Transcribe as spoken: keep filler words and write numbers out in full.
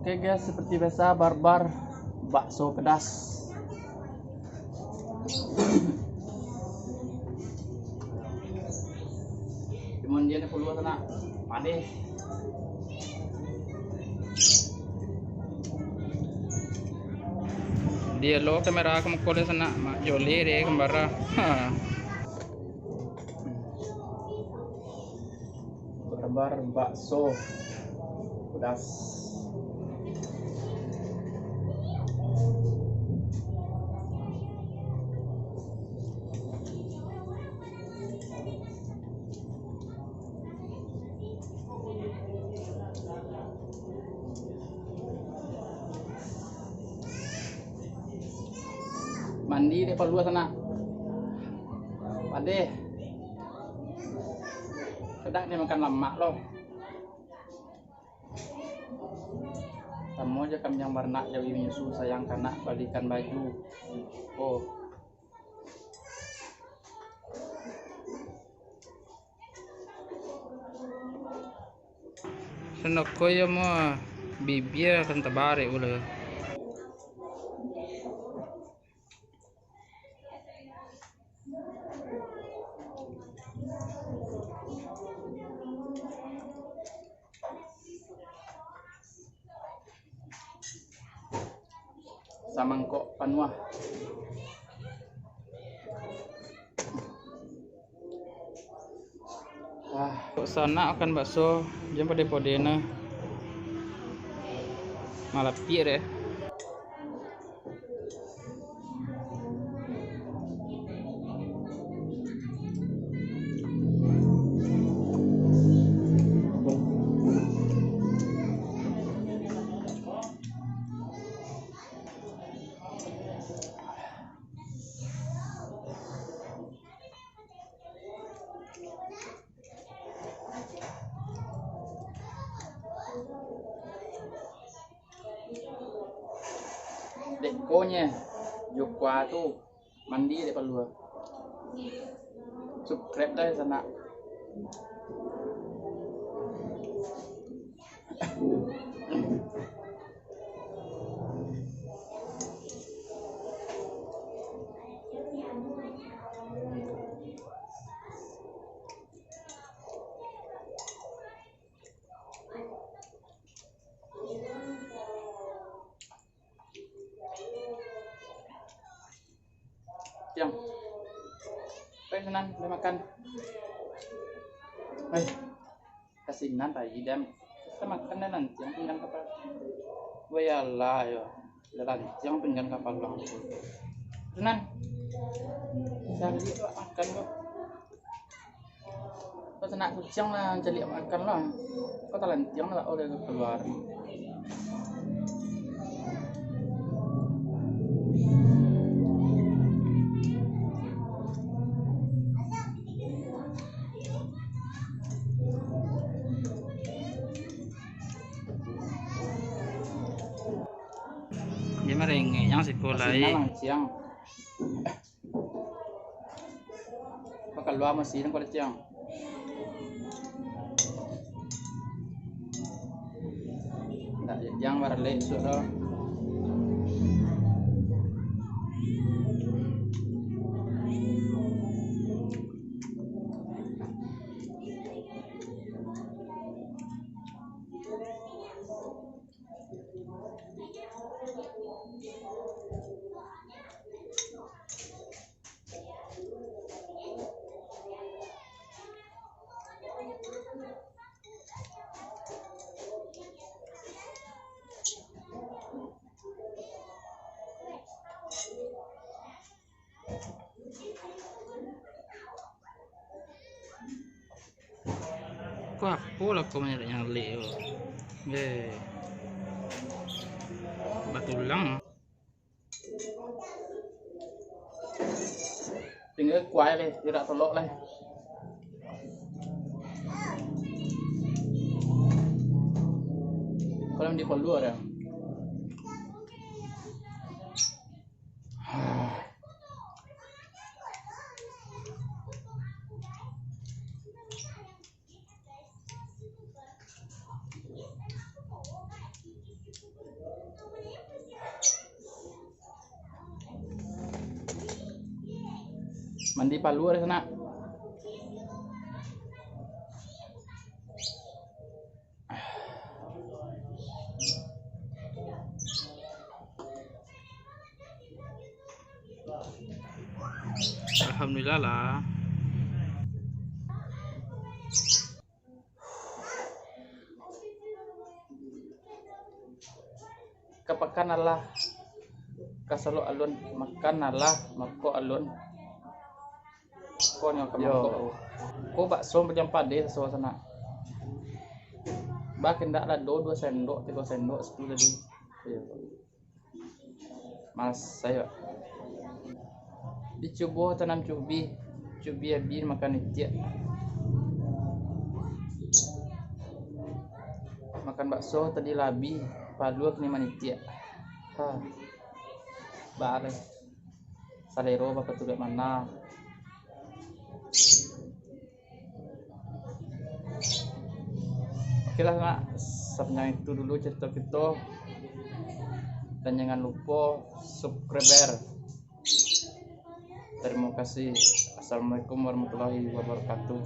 Oke guys, seperti biasa, Barbar bakso pedas. Cuman dia ni perlu sana. Padeh. Dia lo kamera ka muko dia sana, mak joleh dia kambara. Ha. Barbar bakso pedas. Mandi dek paluah sanak. Padeh. Kadang dia makan lamak lo. Samo jo kambing baranak jawi manyusu, sayang kanak balikan baju. Oh. Sanako yo mo bibia kan tabarek pulo. Samangkok panuah. Ah, kok sanak makan bakso, jan podeh-podeh nah. Malapiak deh. Dek ko nyo, jo kuah tu, mandi dek paluah. Subscribe dah sanak. Tiang. Pai sanan, pai makan. Pai. Kasinan pai, Dam. Kita makan dah, lantiang pinggan kapalo. Wai alah, yo. Lah lantiang pinggan kapalo. Sanan. Cari tu makan kok. Kau tanak kuciang lah, caliak makan lah. Kau talantiang lah, oleh kalua. Dia merengek yang siko lai. Siang. Pakalua masinan kau datiang. Ndak jadiang baralek sudah. Ko apo lah ko manyalek-nyalek ko. Eh. Batulang. Tingga kuah lai, irak tolok lai. Kalau di paluah dah. Mandi palu ado sanak. Alhamdulillah lah. Ka pakan alah, ka salok alun, makan alah, mangkok alun. Ko nyo ka Yo. mangkok. Ko bakso macam padeh saso sanak. Bah, kandak lah do duo sendok, tigo sendok, sepuluh tadi. Iyo. Mas, ayo. Dicubo tanam cubi, cubi abih makan itiak. Makan bakso tadi labi, palu kini manitiak. Ha. Bare. Salero bapaturuik mana. Oke lah, nak. Sapanjang itu dulu cerita kita. Dan jangan lupa subscribe. Terima kasih. Assalamualaikum warahmatullahi wabarakatuh.